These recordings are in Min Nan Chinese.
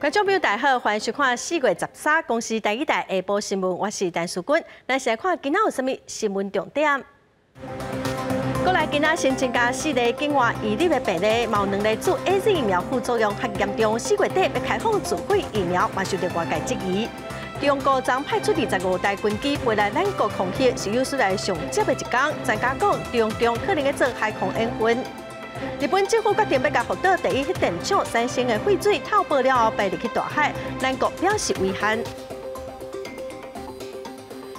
觀眾朋友大家好，歡迎收看4月13公視台語台下晡新聞，我是陳淑君。咱先來看今仔有啥物新聞重點。國內今仔新增加四例境外移入的病例，嘛有兩例注 AZ 疫苗副作用較嚴重，4月底欲開放自費疫苗，嘛受到外界質疑。中國昨派出25台軍機飛來咱國空域，是有史來上捷的一工。專家講，中共可能咧做海空演訓。日本政府決定欲共福島第一核電廠產生的廢水透報了後排入去大海，咱國表示遺憾。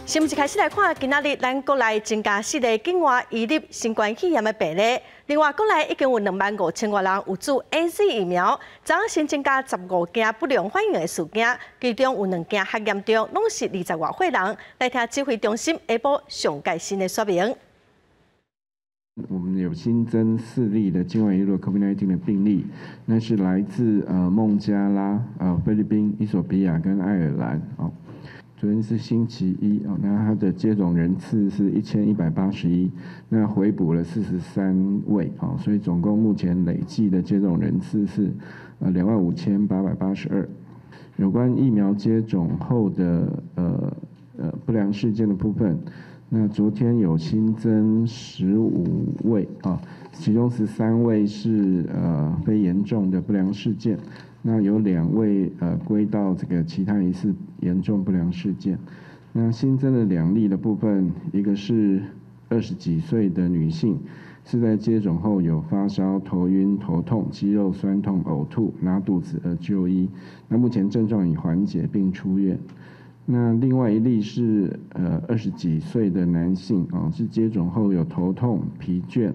新聞一開始來看，今仔日咱國內增加四例境外移入新冠肺炎的病例。另外，國內已經有25,000外人有注 AZ 疫苗，昨新增加15件不良反應的事件，其中有兩件較嚴重，攏是20外歲人。來聽指揮中心下晡上蓋新的說明。我們有新增四例的境外移入 COVID-19 的病例，那是來自孟加拉、菲律賓、衣索比亞跟愛爾蘭哦。昨天是星期一哦，那它的接種人次是1181，那回補了43位哦，所以總共目前累計的接種人次是25,882。有關疫苗接種後的不良事件的部分，那昨天有新增15位啊，其中13位是非嚴重的不良事件，那有兩位歸到這個其他疑似嚴重不良事件。那新增的兩例的部分，一個是20幾歲的女性，是在接種後有發燒、頭暈、頭痛、肌肉痠痛、嘔吐、拉肚子而就醫，那目前症狀已緩解並出院。那另外一例是20幾歲的男性哦，是接種後有頭痛、疲倦，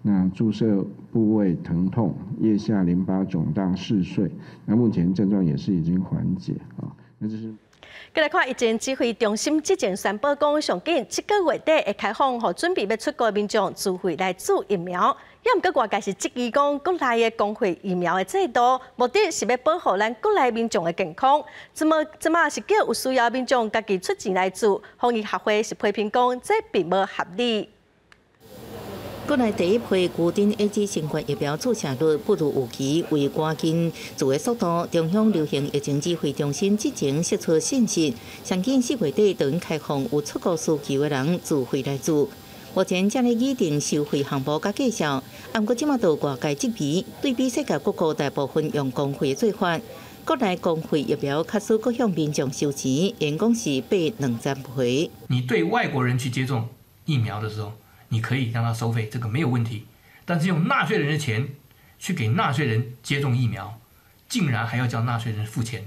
那注射部位疼痛、腋下淋巴腫大、嗜睡，那目前症狀也是已經緩解啊。那這是。閣來看疫情指揮中心之前宣布講，上緊這個月底會開放，予準備欲出國民眾自費來注疫苗。也毋過外界是質疑講，國內的公費疫苗的制度，目的是欲保護咱國內民眾的健康。怎麼這馬是叫有需要民眾家己出錢來注？防疫學會是批評講，這並無合理。國內第一批高端 AZ 新冠疫苗注射率不如預期，為趕緊注的速度，中央流行疫情指揮中心之前釋出信息，上緊4月底就開放有出國需求的人自費來注。目前正咧擬定收費項目佮介紹，毋過這馬就外界質疑，對比世界各國大部分用公費的做法，國內公費疫苗確實閣向民眾收錢，因講是爬兩層皮。你對外國人去接種疫苗的時候，你可以讓他收費，這個沒有問題。但是用納稅人的錢去給納稅人接種疫苗，竟然還要叫納稅人付錢，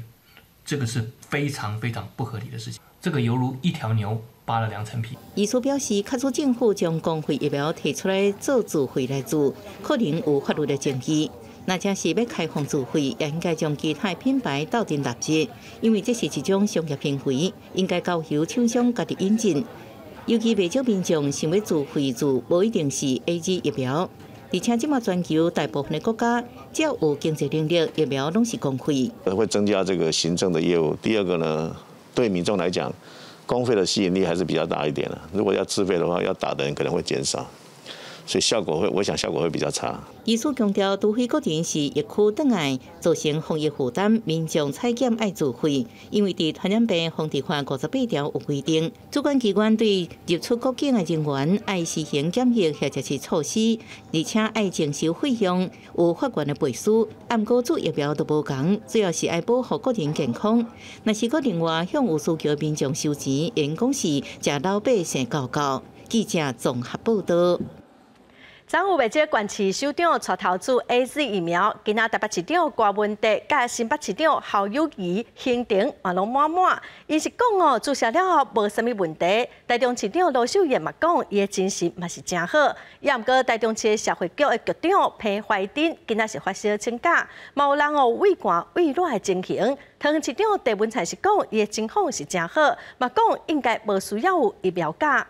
這個是非常非常不合理的事情。這個猶如一條牛扒了兩層皮。醫師表示，假使政府將公費疫苗提出來做自費來注，可能有法律的爭議。若真是欲開放自費，也應該將其他品牌鬥陣納入，因為這是一種商業行為，應該交由廠商家己引進。尤其袂少民眾想欲自費注，無一定是 AZ 疫苗。而且這馬全球大部分的國家，只要有經濟能力，疫苗攏是公費。會增加這個行政的業務。第二個呢，對民眾來講，公費的吸引力還是比較大一點的。如果要自費的話，要打的人可能會減少。所以效果會，我想效果會比較差。醫師強調，除非國人是疫區轉來，造成防疫負擔，民眾採檢愛自費，因為佇傳染病防治法58條有規定，主管機關對入出國境的人員愛實行檢疫或者是措施，而且愛徵收費用，有法源的背書。毋過注疫苗都無仝，主要是愛保護個人健康。若是閣另外向有需求民眾收錢，𪜶講是食老百姓狗狗。記者綜合報道。昨有袂少縣市首長帶頭注 AZ 疫苗，今仔台北市長柯文哲佮新北市長侯友宜行程嘛攏滿滿，𪜶是講哦，注射了後無啥物問題。台中市長盧秀燕嘛講，伊的精神嘛是誠好。也毋過台中市社會局的局長彭懷珍今仔是發燒請假，嘛有人哦畏寒畏熱的情形。桃園市長鄭文燦是講，伊的情況是誠好，嘛講應該無需要有疫苗假。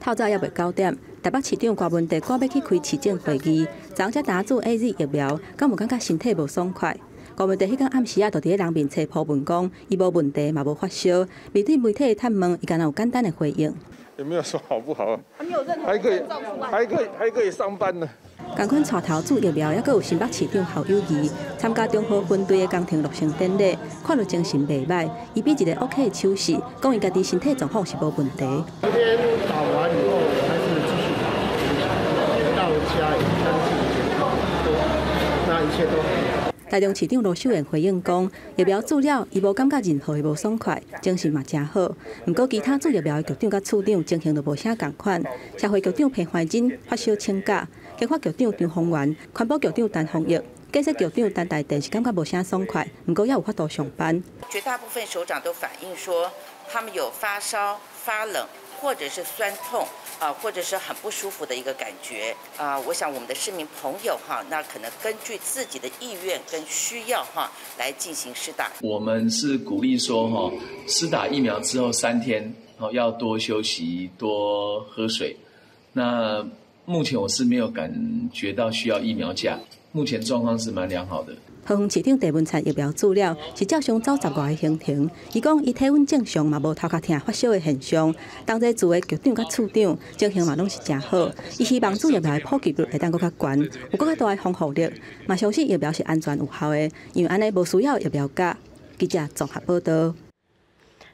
透早猶未9點，台北市長柯文哲趕欲去開市政會議，昨才打注 AZ 疫苗，敢有感覺身體無爽快？柯文哲彼工暗時仔就佇咧人面冊 po 文講，伊無問題，嘛無發燒。面對媒體的探問，伊敢若有簡單的回應。也沒有說好不好，還可以，還可以，還可以上班呢。仝款帶頭注疫苗，猶閣有新北市長侯友宜參加中和分隊的工程落成典禮，看著精神袂䆀。伊比一個 OK 的手勢，講伊家己身體狀況是無問題。昨天打完以後，我還是繼續打，到家也登記檢測，那一切都很好。台中市長盧秀燕回應講，疫苗注了，伊無感覺任何的無爽快，精神嘛誠好。毋過其他注疫苗的局長佮處長情形就無啥仝款。社會局長彭懷真發燒請假，經發局長張宏源、環保局長陳弘毅、建設局長陳大典是感覺無啥爽快，毋過猶有法度上班。絕大部分首長都反映說，他們有發燒、發冷，或者是痠痛啊，或者是很不舒服的一個感覺啊。我想我們的市民朋友哈，那可能根據自己的意願跟需要哈，來進行施打。我們是鼓勵說哈，施打疫苗之後3天，要多休息、多喝水。那目前我是沒有感覺到需要疫苗假，目前狀況是蠻良好的。桃園市長鄭文燦疫苗注了，是照常走10外个行程。伊講伊體溫正常，嘛無頭殼疼、發燒的現象。同齊住的局長佮處長情形嘛攏是誠好。伊希望注疫苗的普及率會當閣較懸，有閣較大的防護力，嘛相信疫苗是安全有效的，因為按呢無需要疫苗假。記者綜合報道。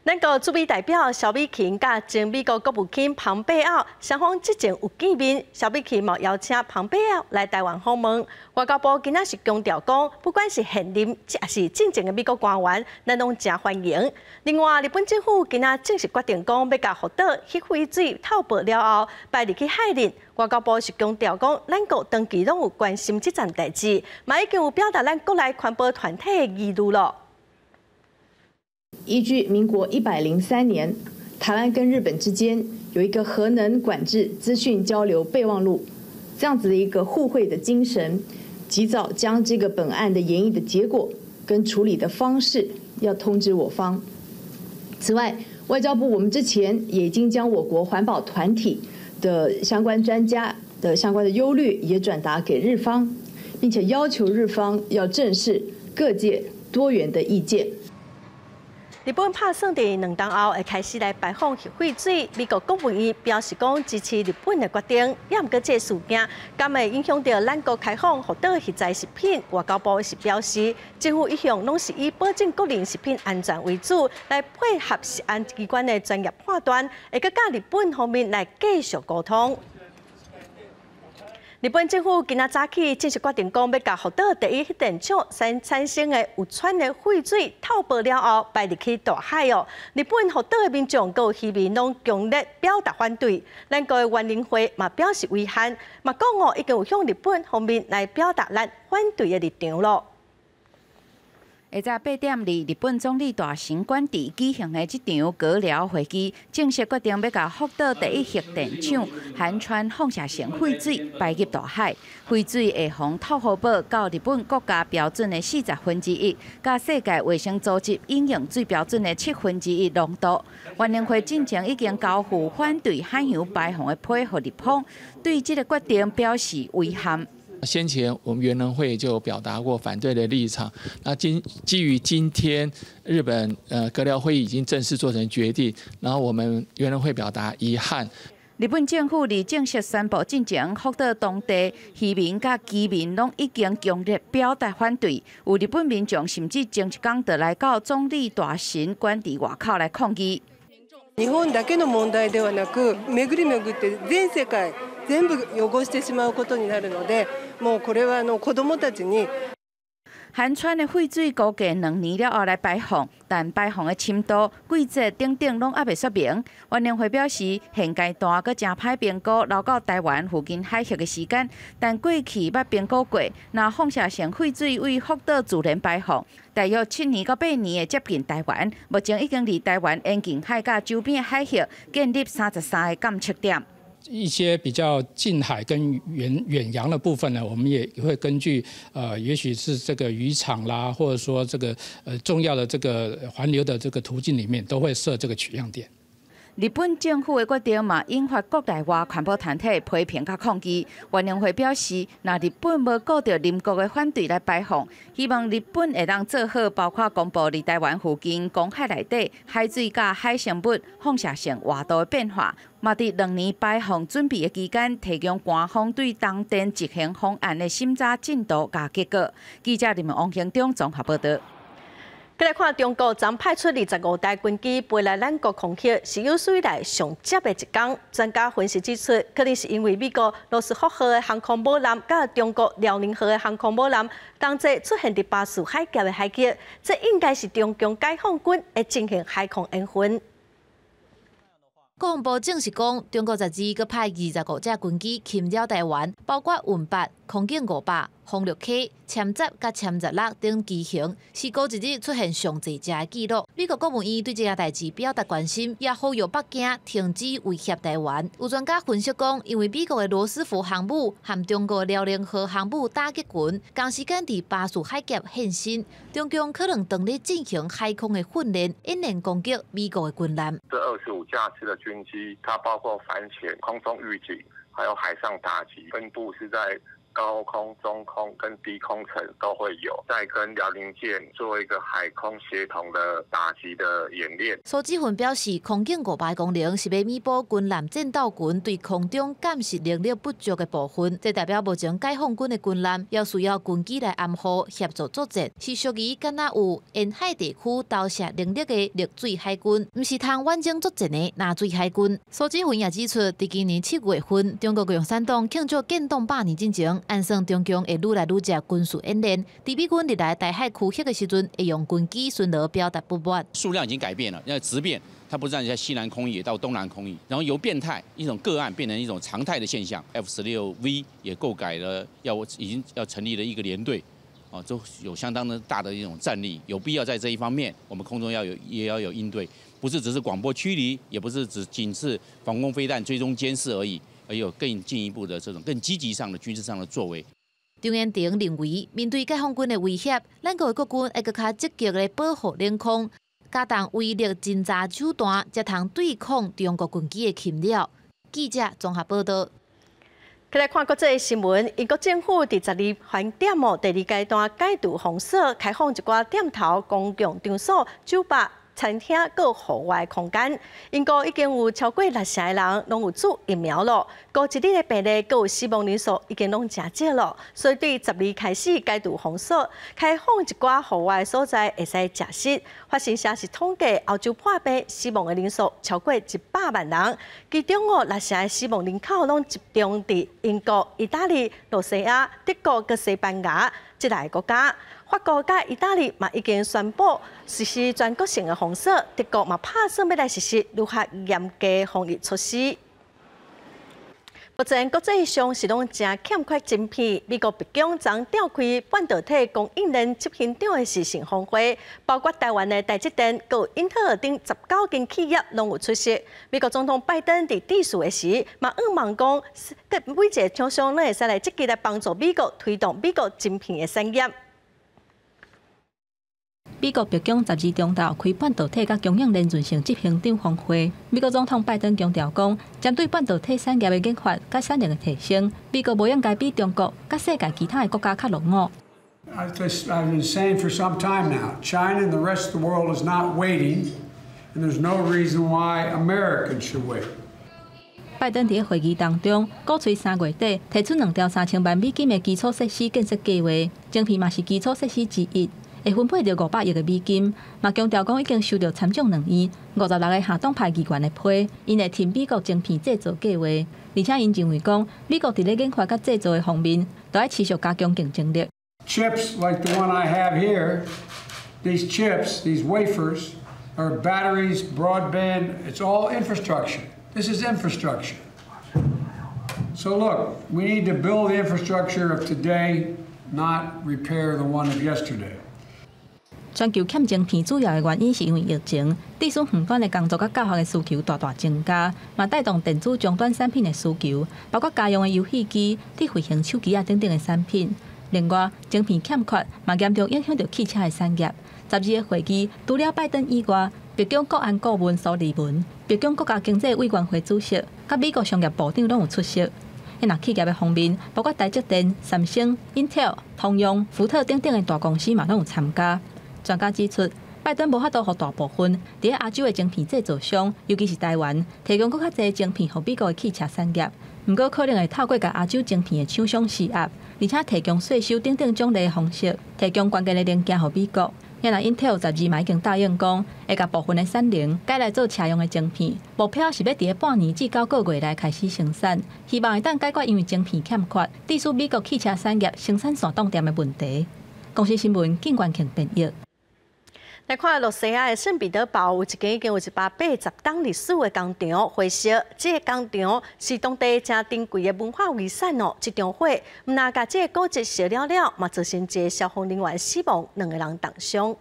咱國駐美代表蕭美琴佮前美國國務卿龐貝奧雙方之前有見面，蕭美琴嘛邀請龐貝奧來台灣訪問。外交部今仔是強調講，不管是現任抑是進前的美國官員，咱攏誠歡迎。另外，日本政府今仔正式決定講，欲共福島核廢水透報了後，排入去海裡。外交部是強調講，咱國長期攏有關心這層代誌，嘛已經有表達咱國內環保團體的疑慮囉。依據民國103年，台灣跟日本之間有一個核能管制資訊交流備忘錄，這樣子的一個互惠的精神，及早將這個本案的研議的結果跟處理的方式要通知我方。此外，外交部我們之前也已經將我國環保團體的相關專家的相關的憂慮也轉達給日方，並且要求日方要正視各界多元的意見。日本拍算佇2冬後會開始來排放核廢水，美國國務院表示講支持日本的決定，也毋過這個事件，敢會影響著咱國開放福島核災食品？外交部是表示，政府一向攏是以保證國人食品安全為主，來配合食安機關的專業判斷，會閣佮日本方面來繼續溝通。日本政府今仔早起正式決定講，欲共福島第一核電廠產生的蘊氚的廢水透報了後，排入去大海哦。日本福島的民眾佮漁民攏強烈表達反對，咱國的原能會嘛表示遺憾，嘛講哦已經有向日本方面來表達咱反對的立場囉。下晝8點，佇日本總理大臣官邸舉行的這場閣僚會議，正式決定欲共福島第一核電廠含氚放射性廢水排入大海。廢水會予透報到日本國家標準的1/40，佮世界衛生組織飲用水標準的1/7濃度。原能會進前已經交付反對海洋排放的批予日方，對這个決定表示遺憾。先前我們原能會就表達過反對的立場。那基於今天日本閣僚會議已經正式做成決定，然後我們原能會表達遺憾。日本政府佇正式宣布進前，福島當地漁民佮居民攏已經強烈表達反對，有日本民眾甚至前一工就來到總理大臣官邸外口來抗議。日本だけの問題ではなく、巡り巡って全世界全部汚してしまうことになるので、もうこれは子どもたちに。含氚的廢水估計2年了後來排放，但排放的深度、季節等等攏猶未說明。原能會表示，現階段閣誠歹評估流到台灣附近海域的時間，但過去捌評估過，若放射性廢水對福島自然排放，大約7年到8年會接近台灣。目前已經佇台灣沿近海佮周邊海域建立33個監測點。一些比較近海跟遠遠洋的部分呢，我們也會根據也許是這個漁場啦，或者說這個重要的這個環流的這個途徑裡面，都會設這個取樣點。日本政府的決定嘛，引發國內外環保團體批評佮抗議。原能會表示，若日本無顧著鄰國的反對來排放，希望日本會當做好，包括公布佇台灣附近公海內底海水佮海生物放射性活度的變化。嘛，佇2年排放準備的期間，提供官方對東電執行方案的審查進度佮結果。記者林王興中綜合報道。過來看中國昨派出25台軍機飛來咱國空域，是有史以來上捷的一工。專家分析指出，可能是因為美國羅斯福號的航空母艦佮中國遼寧號的航空母艦同齊出現佇巴士海峽的海域，這應該是中共解放軍會進行海空演訓。國防部證實講，中國十二閣派25架軍機侵擾台灣，包括運八、空警500、轟六 K、殲十佮殲十六等機型，是過一日出現上濟隻的紀錄。美國國務院對這件代誌表達關心，也呼籲北京停止威脅台灣。有專家分析講，因為美國的羅斯福航母和中國遼寧號航母打擊群同時間佇巴士海峽現身，中共可能當咧進行海空的訓練，演練攻擊美國的軍艦。這25架次的軍機，它包括反潛、空中預警，還有海上打擊，分布是在高空、中空跟低空層都會有，在跟遼寧艦做一個海空協同的打擊的演練。蘇志雲表示，空警500功能是欲彌補軍艦戰鬥群對空中監視能力不足的部分，這代表目前解放軍的軍艦猶需要軍機來掩護協助作戰，是屬於敢若有沿海地區投射能力的陸水海軍，毋是通遠征作戰的藍水海軍。蘇志雲也指出，佇今年7月份，中國共產黨慶祝建黨百年進前，按算中共會愈來愈濟軍事演練，佇美軍入來台海區域的時陣，會用軍機巡邏表達不滿。數量已經改變了，因為質變，它不但在西南空域，也到東南空域，然後由變態一種個案變成一種常態的現象。F-16V 也購改了，要已經要成立了一個聯隊，哦，都有相當的大的一種戰力，有必要在這一方面，我們空中要有也要有應對，不是只是廣播驅離，也不是只僅是防空飛彈追蹤監視而已。而有更進一步的這種更積極上的軍事上的作為。張延廷認為，面對解放軍的威脅，咱國的國軍會閣較積極的保護領空，加重威力偵察手段，才通對抗中國軍機的侵擾。記者綜合報道。來看國際新聞，英國政府佇12飯店哦，第二階段解除封鎖，開放一寡店頭、公共場所、酒吧、餐廳閣戶外空間。英國已經有超過六成的人攏有注疫苗囉，過一日的病例閣有死亡人數已經攏誠少囉。所以對十二開始解除封鎖，開放一寡戶外所在會使食食。法新社是統計，歐洲破病死亡的人數超過100萬人，其中哦六成的死亡人口攏集中佇英國、意大利、露西亞、德國佮西班牙這兩个國家。法國佮意大利嘛已經宣布實施全國性的封鎖，德國嘛拍算欲來實施愈較嚴格防疫措施。目前國際上是攏誠欠缺晶片，美國白宮昨召開半導體供應鏈執行長的視訊峰會，包括台灣的台積電、閣有英特爾等19間企業攏有出席。美國總統拜登佇致辭的時，嘛向望講，每一个廠商攏會使來積極來幫助美國推動美國晶片的產業。美國白宮十二中晝開半導體佮供應鏈韌性執行長峰會，美國總統拜登強調講，針對半導體產業的研發佮產能的提升，美國無應該比中國佮世界其他的國家較落伍。 I've been saying for some time now, China and the rest of the world is not waiting, and there's no reason why Americans should wait. 拜登佇會議當中，鼓吹3月底提出2兆3000萬美金的基礎設施建設計畫，晶片嘛是基礎設施之一。會分配著500億的美金，嘛強調講已經收著參眾兩院56个下黨派議員的批，𪜶會挺美國晶片製造計畫，而且𪜶認為講，美國佇咧研發佮製造的方面，都愛持續加強競爭力。 Chips like the one I have here, these chips, these wafers, are batteries, broadband. It's all infrastructure. This is infrastructure. So look, we need to build the infrastructure of today, not repair the one of yesterday. 全球欠晶片主要的原因是因為疫情，致使遠端的工作佮教學的需求大大增加，嘛帶動電子終端產品的需求，包括家用的遊戲機、智慧型手機仔等等的產品。另外，晶片欠缺嘛嚴重影響著汽車的產業。十二个會議，除了拜登以外，白宮國安顧問蘇利文、白宮國家經濟委員會主席、佮美國商業部長攏有出席。若企業的方面，包括台積電、三星、Intel、通用、福特等等的大公司嘛，攏有參加。專家指出，拜登無法度予大部分佇亞洲的晶片製造商，尤其是台灣，提供閣較濟晶片予美國的汽車產業。毋過可能會透過共亞洲晶片的廠商施壓，而且提供稅收等等獎勵的方式，提供關鍵的零件予美國。若 Intel 12嘛已經答應講，會共部分的產能改來做車用的晶片，目標是欲佇咧半年至9個月內開始生產，希望會當解決因為晶片欠缺，致使美國汽車產業生產線凍電的問題。公視新聞靳元慶編譯。來看露西亞的聖彼得堡有一間已經有180冬歷史的工廠火燒，這个工廠是當地誠珍貴的文化遺產哦。這場火毋但共這个古蹟燒了了，嘛造成一个消防人員死亡，兩個人重傷。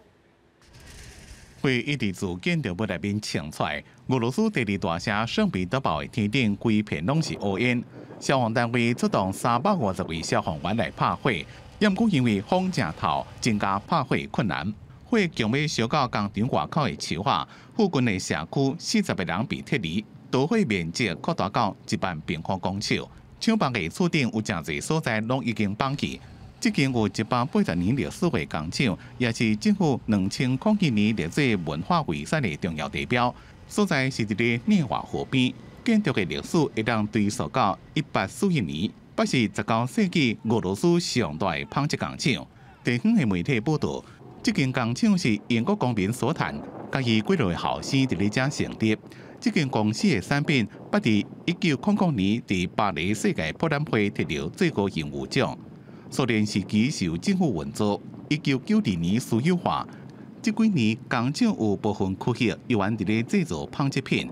火一直自建築物內面衝出來，俄羅斯第二大城聖彼得堡的天頂規片攏是烏煙，消防單位出動350位消防員來拍火，毋過因為風誠透，增加拍火困難。火強欲燒到工廠外口的樹下，附近的社區40個人被撤離，導火面積擴大到1萬平方公尺。廠房的厝頂有誠濟所在攏已經崩去。這間有180年歷史的工廠，也是政府2001年列做文化遺產的重要地標。所在是佇咧涅瓦河邊，建築的歷史會當追溯到1841年，抑是19世紀俄羅斯上大的紡織工廠。地方的媒體報導，這間工廠是英國公民索坦，佮伊幾个後生佇咧遮成立。這間公司的產品，捌佇1900年佇巴黎世界博覽會得著最高榮譽獎。蘇聯時期受政府援助，1992年私有化。這幾年工廠有部分區域猶原佇咧製造紡織品，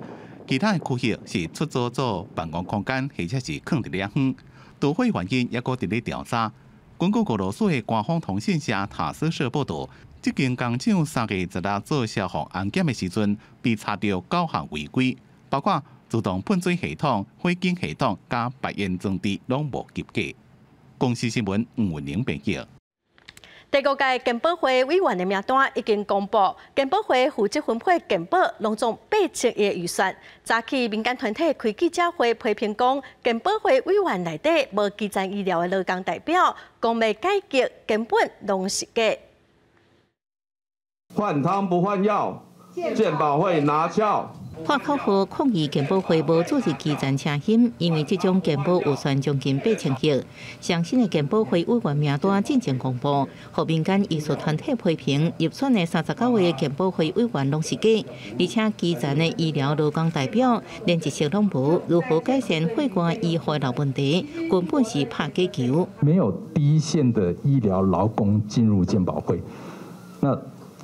其他的區域是出租做辦公空間，或者是囥佇咧遠。導火原因猶閣佇咧調查。根據俄羅斯的官方通訊社塔斯社報導，這間工廠3月16做消防安檢的時陣，被查著九項違規，包括自動噴水系統、火警系統佮排煙裝置攏無及格。公視新聞吳文玲編譯。第五屆健保會委員的名單已經公布，健保會負責分配健保攏總8000億預算。早起民間團體開記者會批評講，健保會委員內底無基層醫療的勞工代表，講欲改革根本攏是假。換湯不換藥，健保會拿翹。喊口號抗議健保會無注入基層聲音，因為這種健保預算將近8000億。上新的健保會委員名單進前公布，予民間醫術團體批評入選的39位健保會委員攏是假，而且基層的醫療勞工代表連一席攏無，如何改善血管醫護的問題，根本是拍假球。沒有第一線的醫療勞工進入健保會，那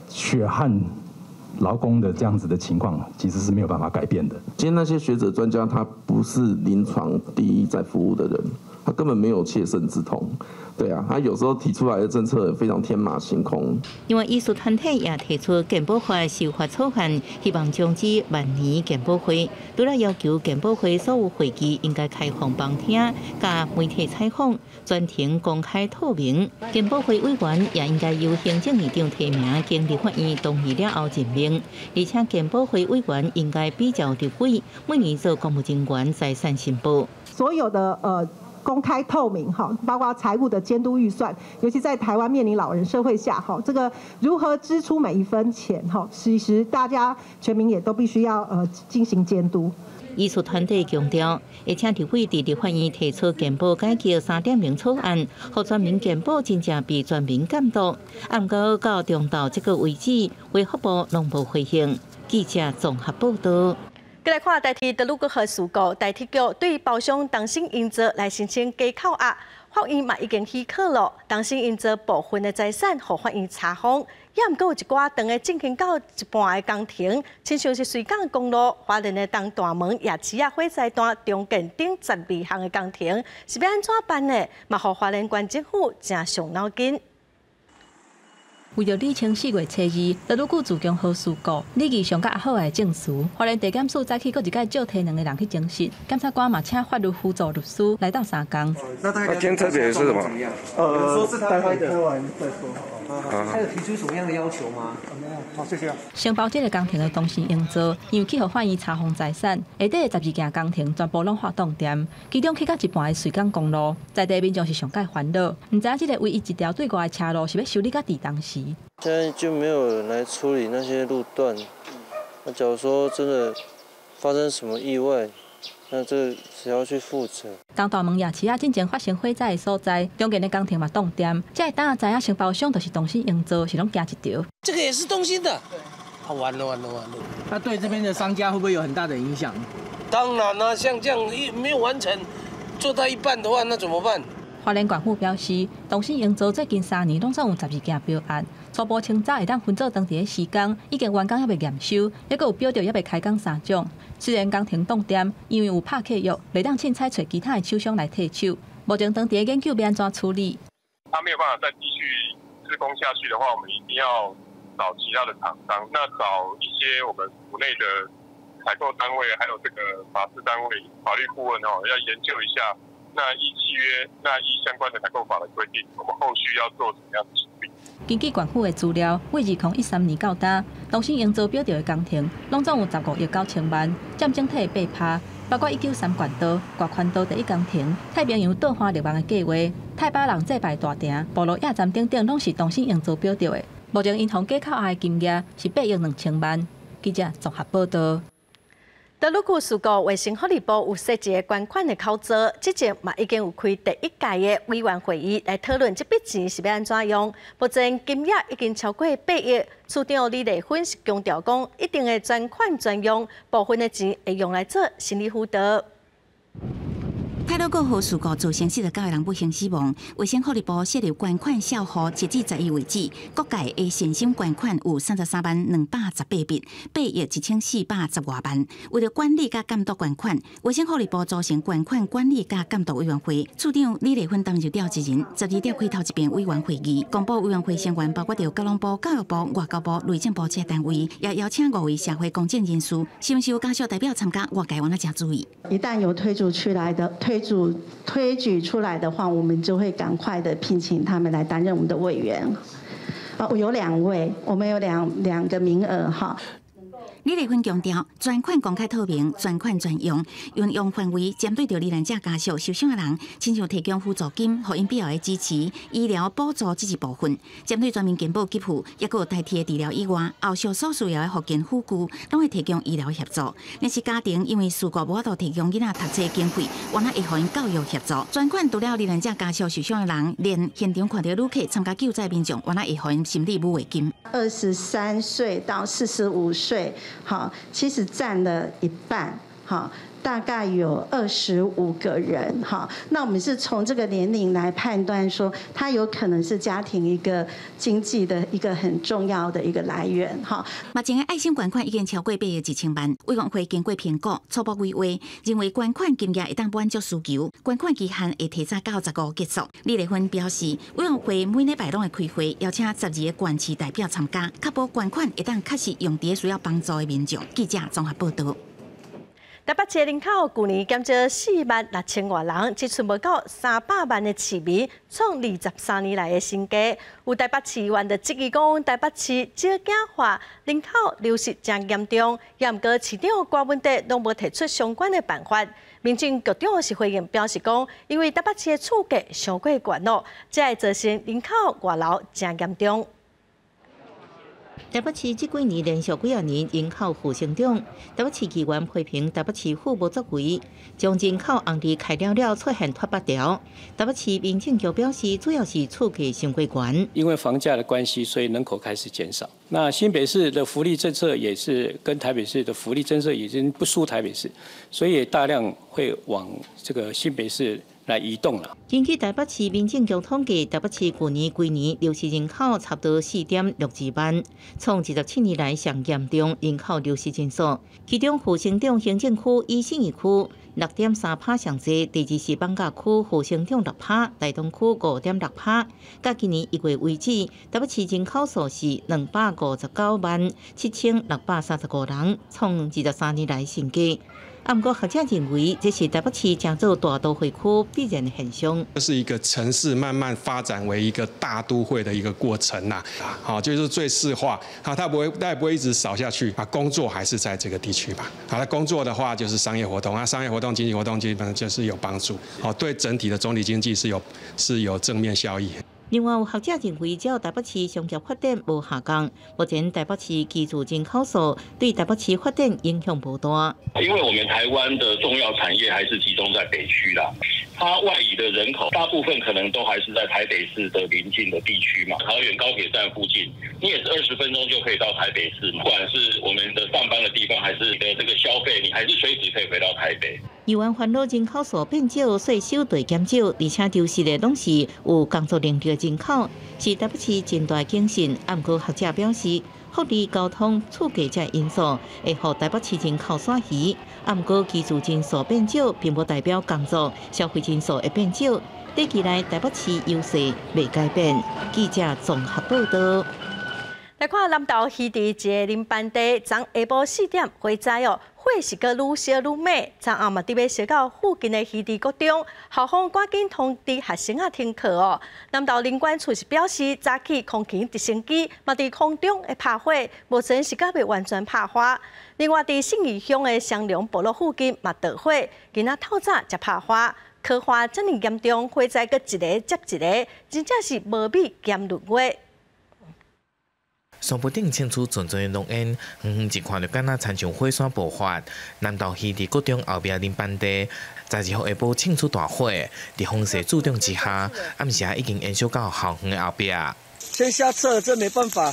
血汗勞工的這樣子的情況，其實是沒有辦法改變的。今天那些學者專家，他不是臨床第一在服務的人，他根本沒有切身之痛。對啊，他有時候提出來的政策非常天馬行空。另外，醫術團體也提出健保法修法草案，希望終止萬年健保會。除了要求健保會所有會議應該開放旁聽、佮媒體採訪、全程公開透明。健保會委員也應該由行政院長提名，經立法院同意了後任命。而且健保會委員應該比照立委，每年做公務人員財產申報。所有的公開透明哈，包括財務的監督預算，尤其在台灣面臨老人社會下哈，這個如何支出每一分錢哈，其實大家全民也都必須要進行監督。醫術團體強調，而且立委佇立法院提出健保改革3.0草案，予全民健保真正被全民監督。毋過到中晝這個為止，衛福部攏無回應。記者綜合報道。閣來看台鐵太魯閣號事故，台鐵局對包商東盛營造來申請假扣押，法院嘛已經許可了。東盛營造部分的財產，予法院查封，也毋過有一寡當咧進行到一半的工程，親像是瑞港公路、花蓮的東大門、夜市仔火災段重建等12項的工程，是欲按怎辦呢？嘛，予花蓮縣政府誠傷腦筋。為著理清4月初2太魯閣自強號事故，李義祥佮阿好的證詞，花蓮地檢署早起閣一擺召提兩个人去偵訊，檢察官嘛請法律輔助律師來鬥相共。那他今天特別是什麼？待會開完再說。他有提出什麼樣的要求嗎？沒有。好，謝謝。承包這个工程的東盛營造，因為去予法院查封財產，下底的12件工程全部攏發凍電，其中起到一半的水港公路，在地民眾是上蓋煩惱，毋知影這个唯一一條對外的車路是欲修理到佇當時。現在就沒有人來處理那些路段，那假如說真的發生什麼意外，那這誰要去負責？東大門夜市仔進前發生火災的所在，中間的工程嘛凍電，這會當知影承包商就是東盛營造，是攏驚一條。這個也是東興的，啊，完了完了完了！那對這邊的商家會不會有很大的影響？當然啦，像這樣一沒有完成，做到一半的話，那怎麼辦？花蓮縣府表示，東盛營造最近3年攏總有12件標案，初步清查會當分做當地的時工，已經完工猶未驗收，抑閣有標著猶未開工3種。雖然工程凍電，因為有拍契約，袂當凊彩揣其他的廠商來替手。目前當地研究欲按怎處理。他沒有辦法再繼續施工下去的話，我們一定要找其他的廠商，那找一些我們府內的採購單位，還有這個法制單位、法律顧問哦，要研究一下。那依契約，那依相關的採購法的規定，我們後續要做什麼樣的處理？根據縣府的資料，對2013年到今，東盛營造標著的工程，攏總有15億9千萬，佔整體的8%，包括193冠道、外環道第一工程、太平洋倒花綠網的計畫、太巴人祭拜大埕、部落驛站等等，攏是東盛營造標著的。目前銀行計扣的金額是8億2千萬。記者綜合報導。德魯固事故衛生福利部有設一个捐款的口座，之前嘛已經有開第一屆的委員會議來討論這筆錢是欲按怎用。目前金額已經超過8億。處長李麗芬是強調講，一定會專款專用，部分的錢會用來做心理輔導。太魯閣號事故造成49個人不幸死亡。衛生福利部設立捐款小戶，截至10日為止，各界的善心捐款有33萬218筆，8億1410外萬。為了管理佮監督捐款，衛生福利部組成捐款管理佮監督委員會，處長李麗芬擔任召集人。12點開頭一遍委員會議，公布委員會成員包括著交通部、教育部、外交部、內政部這單位，也邀請5位社會公眾人士、新秀家屬代表參加。外界我那誠注意。一旦有推舉出來的推舉出來的話，我們就會趕快的聘請他們來擔任我們的委員。我有2位，我們有兩個名額哈。李麗芬強調，專款公開透明，專款專用，運用範圍針對著罹難者家屬受傷的人，親像提供輔助金，予𪜶必要的支持、醫療補助這一部分。針對全民健保給付，抑閣有代替的治療以外，後續所需要的復健輔具，攏會提供醫療協助。若是家庭因為事故無法度提供囡仔讀冊經費，我那會予𪜶教育協助。專款除了罹難者家屬受傷的人，連現場看著旅客參加救災民眾，我那會予𪜶心理撫慰金。23歲到45歲。好，其實佔了一半，好，大概有25個人，好，那我們是從這個年齡來判斷，說他有可能是家庭一個經濟的一個很重要的一個來源，哈。目前的愛心捐款已經超過8億1千萬，委員會經過評估，初步規劃認為捐款金額會當滿足需求，捐款期限會提早到15結束。李麗芬表示，委員會每禮拜攏會開會，邀請12個縣市代表參加，確保捐款會當確實用佇需要幫助的民眾。記者綜合報導。台北市人口舊年減少4萬6千外人，這陣無到300萬的市民，創23年來的新低。有台北市議員就質疑講，台北市少子化，人口流失誠嚴重，也毋過市長郭文哲攏無提出相關的辦法。民政局長是回應表示講，因為台北市的厝價傷過懸咯，才會造成人口外流誠嚴重。台北市這幾年連續幾仔年人口負成長，台北市議員批評台北市府無作為，將人口紅利開了了出現脫北潮。台北市民政局表示，主要是厝價傷過懸，因為房價的關係，所以人口開始減少。那新北市的福利政策也是跟台北市的福利政策已經不輸台北市，所以大量會往這個新北市來移動了。根據台北市民政局統計，台北市舊年規年流失人口差不多4.62萬，創27年來上嚴重人口流失人數。其中，副省長行政區以信義區6.3%上濟，第二是艋舺區副省長6%，大同區5.6%。到今年1月為止，台北市人口數是259萬7635人，創23年來新低。啊，毋過學者認為，這是台北市成做大都會區必然現象。這是一個城市慢慢發展為一個大都會的一個過程啦。好，就是最市化，好，它不會，它也不會一直少下去。啊，工作還是在這個地區吧。好，那工作的話就是商業活動，啊，商業活動、經濟活動基本上就是有幫助。好，對整體的總體經濟是有正面效益。另外有學者認為，只要台北市商業發展無下降，目前台北市居住人口數對台北市發展影響無大。因為我們台灣的重要產業還是集中在北區啦，它外移的人口大部分可能都還是在台北市的鄰近的地區嘛。桃園高鐵站附近，你也是20分鐘就可以到台北市，不管是我們的上班的地方，還是你的這個消費，你還是隨時可以回到台北。議員煩惱人口數變少，稅收就減少，而且丟失的攏是有工作能力的人口，是台北市真大警訊。啊，毋過學者表示，福利、交通、厝價這因素會予台北市人口徙移。啊，毋過居住人數變少，並無代表工作消費人數會變少。短期內台北市優勢未改變。記者綜合報道。來看南投魚池一个林班地，昨下晡4點火災哦，火勢閣愈燒愈猛，昨暗嘛佇欲燒到附近的魚池國中，校方趕緊通知學生仔停課哦。南投林管處是表示，早起空勤直升機嘛佇空中會拍火，目前是猶未完全拍花。另外，佇信義鄉的雙龍部落附近嘛著火，今仔透早才拍花，火化遮爾嚴重，火災閣一个接一个，真正是無米兼閏月。山坡頂衝出陣陣的濃煙，遠遠一看就敢若親像火山爆發。南投魚池國中後壁林班地，12號下晡衝出大火，佇風勢助長之下，暗時已經延燒到校園的後壁。先下撤，這沒辦法。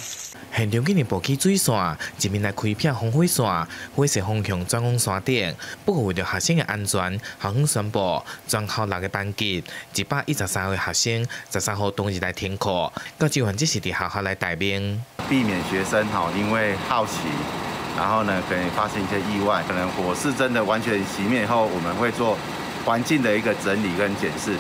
現場竟然布起水線，一面來開闢防火線，火勢方向轉往山頂。不過為著學生的安全，校方宣布全校六個班級113位學生，13號當日來停課，教職員則是佇學校來待命，避免學生哈因為好奇，然後呢可能發生一些意外，可能火勢真的完全熄滅後，我們會做環境的一個整理跟檢視。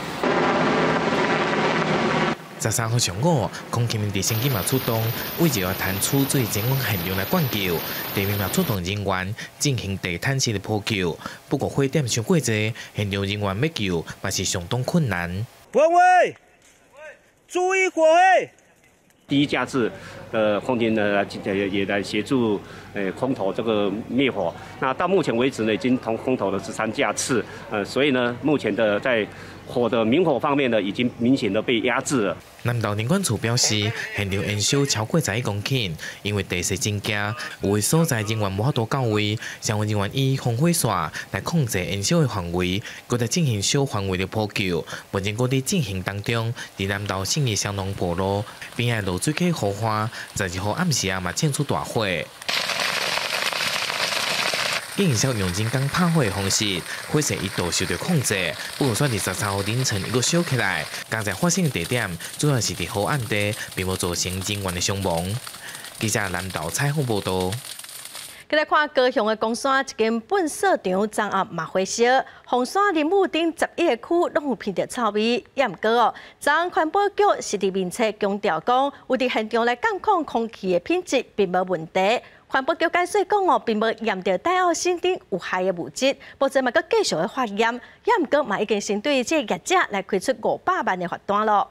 13號上午，空勤直升機嘛出動，為著要灘取水前往現場來灌救，地面嘛出動人員進行地毯式的撲救。不過火點傷過濟，現場人員欲救嘛是相當困難。文威，注意火勢！第一架次的空勤呢，也來協助空投這個滅火。那到目前為止呢，已經同空投了13架次，所以呢，目前的在火的明火方面呢，已經明顯的被壓制了。南投林管處表示，現場延燒超過11公頃，因為地勢真驚，有的所在人員無法度到位，消防人員以防火線來控制延燒的範圍，閣在進行小範圍的撲救。目前閣佇進行當中，佇南投信義雙龍部落邊仔濁水溪河岸，12號暗時啊嘛衝出大火。警消用人工拍火的方式，火勢一度受到控制。不過，煞佇13號凌晨又閣燒起來。剛才發生的地點主要是佇河岸地，並無造成人員的傷亡。記者南投採訪報導。閣來看高雄的岡山一間糞掃場，昨暗嘛火燒，鳳山林武等11個區攏有鼻著臭味。也毋過哦，昨昏環保局是佇面冊強調講，有佇現場來監控空氣的品質，並無問題。環保局解釋講哦，並無驗著戴奧辛等有害的物質，目前嘛閣繼續咧化驗。也毋過嘛已經先對這個業者來開出500萬的罰單囉。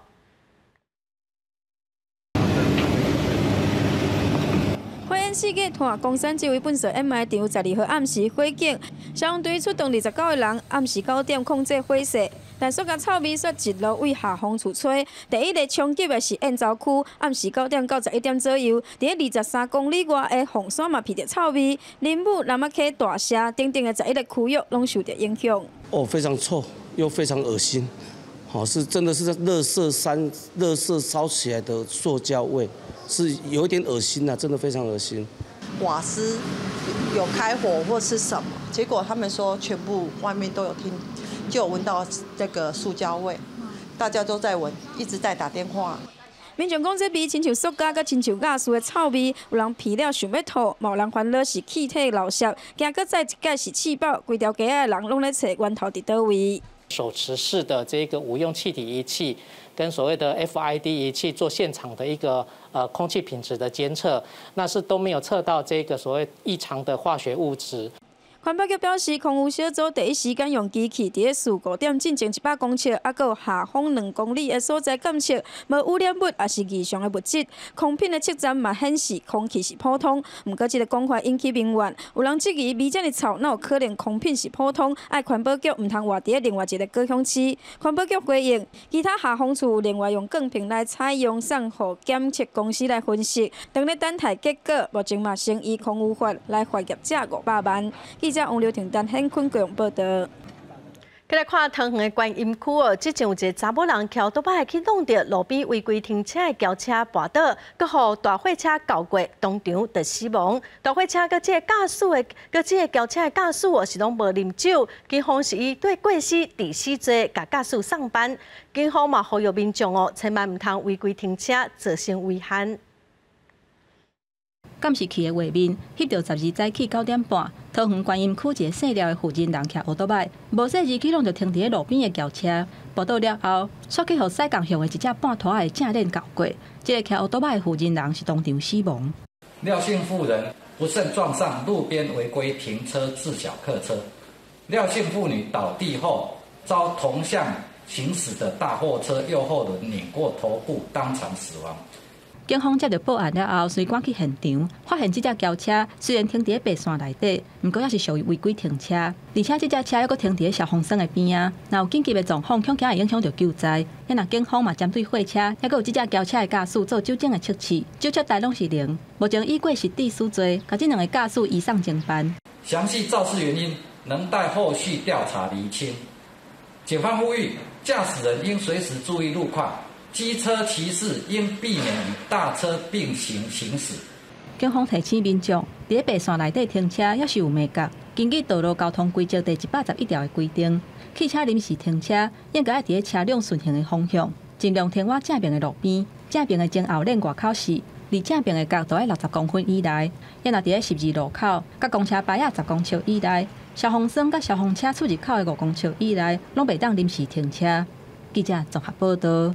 火焰四界拖，岡山這位糞掃掩埋場12號暗時火警，消防隊出動29個人，暗時9點控制火勢，但塑膠臭味煞一路對下風處吹。第一個衝擊的是燕巢區，暗時9點到11點左右，佇23公里外的鳳山嘛鼻著臭味，林武、南仔溪、大社等等的11個區域攏受著影響。哦，非常臭，又非常惡心，好是真的是在垃圾山、垃圾燒起來的塑膠味。是有一點惡心啊，真的非常惡心。瓦斯有開火或是什麼，結果他們說全部外面都有聽，就有聞到這個塑膠味，大家都在聞，一直在打電話。民眾講這味親像塑膠，閣親像瓦斯的臭味，有人鼻了想欲吐，嘛有人煩惱是氣體漏泄，驚閣再一擺是試爆，規條街仔的人攏咧揣源頭佇佗位。手持式的這個無用氣體儀器，跟所謂的 FID 儀器做現場的一個空氣品質的監測，那是都沒有測到這個所謂異常的化學物質。環保局表示，空污小組第一時間用機器佇咧事故點進前100公尺，猶閣有下方2公里的所在監測，無污染物抑是異常的物質。空品的測站嘛顯示空氣是普通。毋過這个講法引起民怨，有人質疑味遮爾臭，哪有可能空品是普通？愛環保局毋通活佇咧另外一个高雄市。環保局回應，其他下風處有另外用鋼瓶來採樣送予檢測公司來分析，當咧等待結果，目前嘛先依空污法來罰業者500萬。記者王劉婷、陳顯坤高雄報導。過來看桃園的觀音區哦，之前有一个查某人騎倒擺去弄著路邊違規停車的轎車跋倒，閣予大貨車轎過，當場就死亡。大貨車佮這个駕駛的，佮這个轎車的駕駛哦是攏無啉酒，警方是以對過失致死罪共駕駛送辦。警方嘛呼籲民眾哦，千萬毋通違規停車，造成遺憾。監視器的畫面，翕著12早起9點半，桃園觀音區一个姓廖的負責人騎歐多擺，無細意去弄著停佇咧路邊的轎車，跋倒了後，煞去予駛仝向的一隻半拖仔的正輪轎過，這个騎歐多擺的負責人是當場死亡。廖姓婦人不慎撞上路邊違規停車自小客車，廖姓婦女倒地後遭同向行駛的大貨車右後輪碾過頭部，當場死亡。警方接到報案了後，隨趕去現場，發現這隻轎車雖然停佇咧白線內底，毋過也是屬於違規停車，而且這隻車猶閣停佇咧消防栓的邊仔。若有緊急的狀況，恐驚會影響著救災。若警方嘛針對貨車，猶閣有這隻轎車的駕駛做酒精的測試，酒測值攏是零。目前以過失致死罪，共這兩个駕駛移送偵辦。詳細肇事原因，仍待後續調查釐清。警方呼籲駕駛人應隨時注意路況。機車騎士應避免與大車並行行駛。警方提醒民眾，佇咧白線內底停車，猶是有眉角。根據道路交通規則第111條的規定，汽車臨時停車應該愛佇咧車輛順行的方向，盡量停往正面的路邊。正面的前後輪外口是離正面的角度愛60公分以內。抑若佇咧十字路口，佮公車牌仔10公尺以內，消防栓佮消防車出入口的5公尺以內，攏袂當臨時停車。記者綜合報導。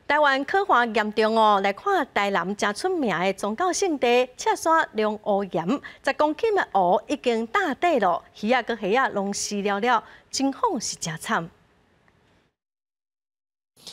台灣洘旱嚴重哦，來看台南誠出名的宗教聖地赤山龍湖岩，10公頃的湖已經打底咯，魚仔佮蝦仔攏死了了，情況是誠慘。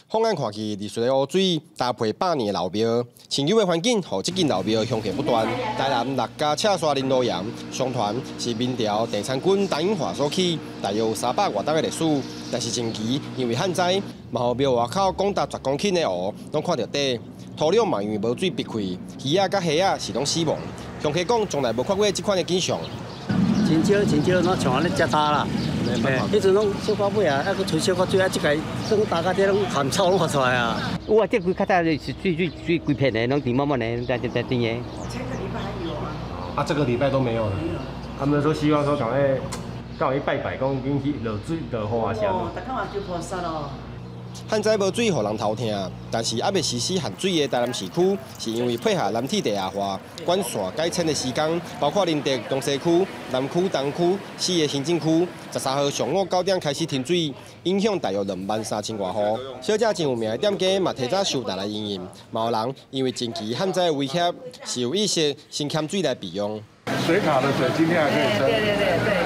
放眼看去，綠色的湖水搭配百年的老廟，清幽的環境，予這間老廟香客不斷。台南六家赤山林爐岩，相傳是明朝鄭參軍陳永華所起，大約有300外冬的歷史。但是近期因為旱災，嘛予廟外口廣達10公頃的湖攏看著底，土壤嘛因為無水逼開，魚仔佮蝦仔是攏死亡。鄉客講，從來無看過這款的景象。真少真少，攏像按呢食焦啦。彼陣攏小可尾啊，猶閣吹小可水啊，這个算大家這攏鹹臭攏發出來啊。有啊，這規較早是水水水規片的，攏甜滿滿的，在在甜的。前個禮拜還有啊。啊，這個禮拜都沒有了。他們說希望說趕快趕快拜拜，講緊去落水落雨啊啥。哦，逐工嘛求菩薩咯。旱災無水，予人頭疼，但是猶未實施限水的台南市區，是因為配合藍天地下化管線改遷的時間，包括林德、中西區、南區、東區4个行政區，13號上午9點開始停水，影響大約23000外戶。小食真有名的店家嘛提早收檔來營運，嘛有人因為近期旱災的威脅，是有意識先欠水來備用。水卡的水今天還可以撐。對對對對，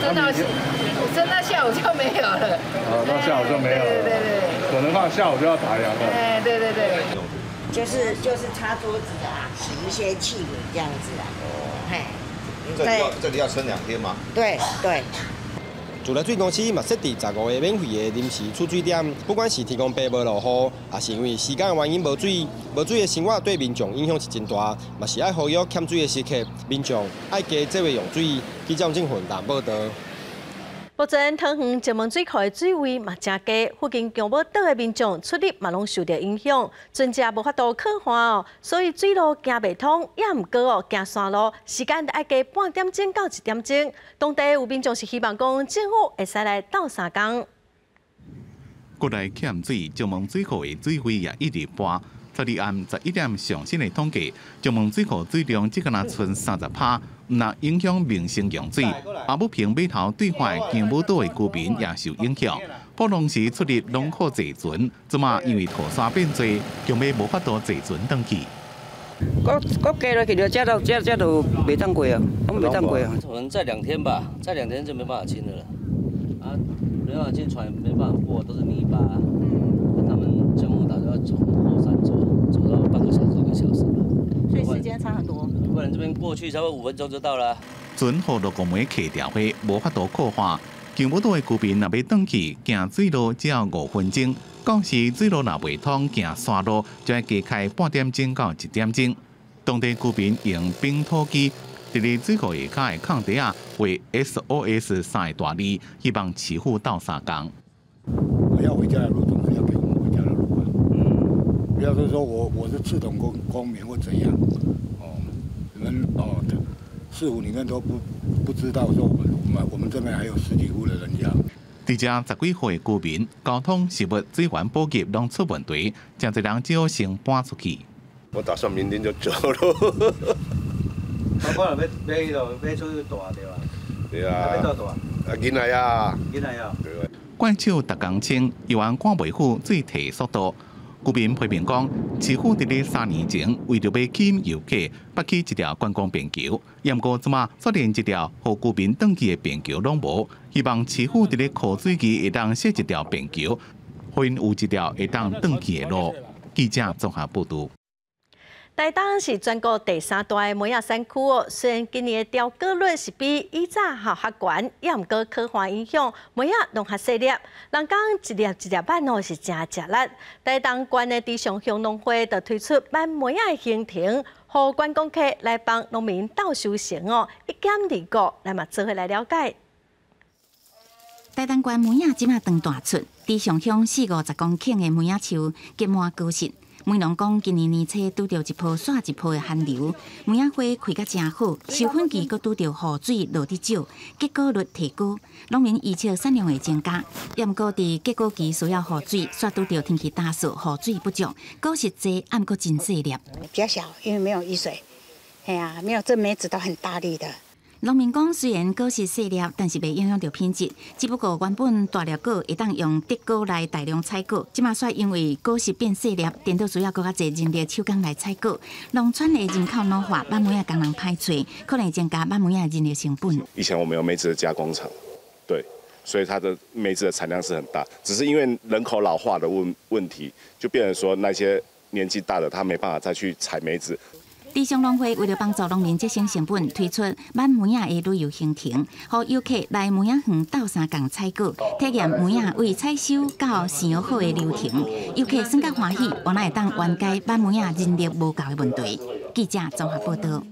撐到下午就沒有了。啊，到下午就沒有了。對對對。可能怕下午就要打烊了。哎，對對對。就是擦桌子啊，洗一些器皿這樣子啊。嘿。這裡要撐2天嗎？對對。自來水公司嘛設置15個免費的臨時儲水點，不管是天公伯無落雨，抑是因為時間的原因無水，無水的生活對民眾影響是真大，嘛是愛呼籲欠水的時刻，民眾愛加節約用水。記者鄭雲達報道。目前桃園石門水庫的水位嘛誠低，附近姜母島的民眾出入嘛攏受著影響，船隻無法度靠岸哦，所以水路行袂通，也毋過哦行山路，時間愛加半點鐘到1點鐘。當地有民眾是希望講政府會使來鬥相共。國內欠水，石門水庫的水位也一直跋。12暗11點上新的統計，石門水庫水量只敢若賰30%，毋但影響民生用水，阿武坪碼頭對岸姜母島的居民也受影響。普通時出入攏靠坐船，這馬因為土沙變濟，姜母無法度坐船轉去。閣閣加落去就這都這這都袂當過啊，攏袂當過啊。可能再兩天吧，再兩天就沒辦法清了。啊，沒辦法清，船沒辦法過，都是泥巴。他們全部打算從後山走，走到半個小時一個小時。所以時間差很多。不然這邊過去差不多5分鐘就到了。船予六個梅客調貨，無法度擴化。求寶島的居民若欲轉去行水路，只要5分鐘。到時水路若袂通，行山路就愛加開半點鐘到1點鐘。當地居民用冰土機佇咧水庫下跤的空地仔畫 SOS 三个大字，希望市府鬥相共。我要回家的路總是要給我們回家的路啊。不要說我是赤統公民或怎樣，哦，你們哦，市府裡面都不知道說我們這邊還有十幾戶的人家。佇遮十幾戶的居民，交通、食物、水源補給攏出問題，誠濟人只好先搬出去。我打算明天就走了。我可能欲欲彼落，欲出去蹛對吧？對啊。欲倒蹛？啊，囡仔啊。囡仔啊。對。怪手逐工清，猶原趕袂赴水退速度。居民批評講，市府佇咧3年前為著欲吸引遊客，拔起一條觀光便橋，毋過這馬卻連一條予居民轉去的便橋攏無。希望市府佇咧枯水期會當設一條便橋，予𪜶有一條會當轉去的路。記者綜合報導。台東是全國第三大的梅仔產區哦。雖然今年的掉果率是比以早較懸，也毋過可旱影響，梅仔攏較細粒。人講一粒一粒挽哦，是誠食力。台東縣的池上鄉農會就推出挽梅仔的行程，予觀光客來幫農民鬥收成哦，一兼二顧，咱嘛做伙來了解。台東縣梅仔這馬長大出，池上鄉四五十公頃的梅仔樹結滿果實。梅農講，今年年初拄著一波煞一波的寒流，梅仔花開甲誠好，授粉期閣拄著雨水落得少，結果率提高，農民預測產量會增加。毋過佇結果期需要雨水，煞拄著天氣乾燥，雨水不足，果實濟，毋過真細粒。比較小，因為沒有雨水，嘿啊，沒有這梅子都很大粒的。農民講，雖然果實細粒，但是袂影響著品質。只不過原本大粒果會當用竹篙來大量採果，這馬煞因為果實變細粒，顛倒需要閣較濟人力手工來採果。農村的人口老化，挽梅仔工人歹揣，可能增加挽梅仔人力成本。以前我們有梅子的加工廠，對，所以它的梅子的產量是很大。只是因為人口老化的問題，就變成說那些年紀大的，他沒辦法再去採梅子。池上農會為著幫助農民節省成本，推出挽梅仔的旅遊行程，予遊客來梅仔園鬥相共採果，體驗梅仔為採收到上好的流程。遊客耍甲歡喜，原來會當緩解挽梅仔人力無夠的問題。記者綜合報導。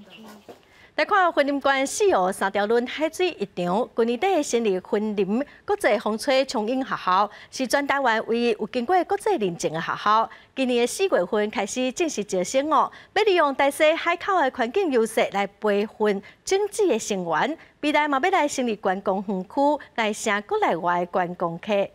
來看雲林縣四湖三條崙海水浴場，去年底成立雲林國際風吹衝湧學校，是全台灣唯一有經過國際認證的學校。今年的4月份開始正式招生哦，欲利用大溪海口的環境優勢來培訓種子的成員，未來嘛欲來成立觀光園區，來吸國內外觀光客。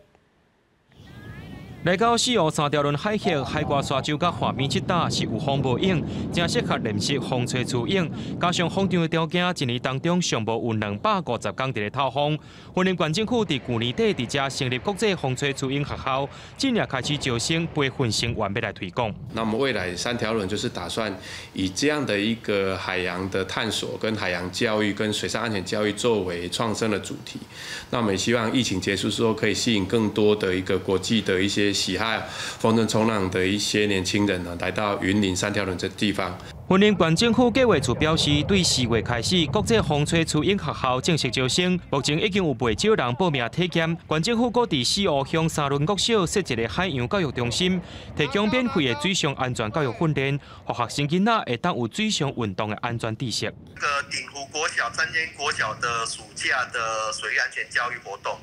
來到四湖三條崙海域，海掛沙洲佮岸邊這搭是有風無湧，誠適合練習風吹趨湧。加上風場的條件，一年當中上無有250工佇咧透風。雲林縣政府佇舊年底佇遮成立國際風吹趨湧學校，今年開始招生，培訓生員欲來推廣。那我們未來三條崙就是打算以這樣的一個海洋的探索、跟海洋教育、跟水上安全教育作為創生的主題。那我們也希望疫情結束之後，可以吸引更多的一個國際的一些喜愛風箏衝浪的一些年輕人呢，來到雲林三條崙這地方。雲林縣政府計劃處表示，對4月開始，國際風吹趨湧學校正式招生，目前已經有袂少人報名體驗。縣政府閣佇四湖鄉三崙國小設一個海洋教育中心，提供免費的水上安全教育訓練，予學生囡仔會當有水上運動的安全知識。這個鼎湖國小、三間國小的暑假的水域安全教育活動，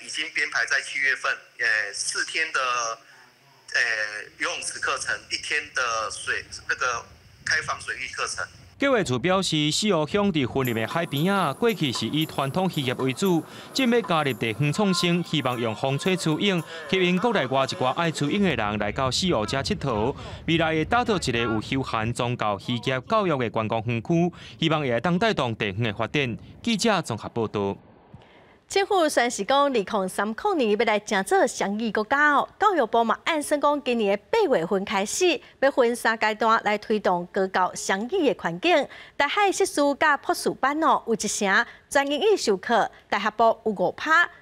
已經編排在7月份，4天的，游泳池課程，1天的水那個開放水域課程。計劃處表示，四湖鄉佇雲林的海邊仔，過去是以傳統漁業為主，正欲加入地方創生，希望用風吹趨湧吸引國內外一寡愛趨湧的人來到四湖遮𨑨迌。未來會打造一個有休閒、宗教、漁業、教育的觀光園區，希望會當帶動地方的發展。記者綜合報導。政府宣示講，2030年欲來成做雙語國家哦。教育部嘛按算講，今年的8月份開始，欲分三階段來推動高教雙語的環境。大學碩士佮博士班哦，有一成全英語授課，大學部有5%，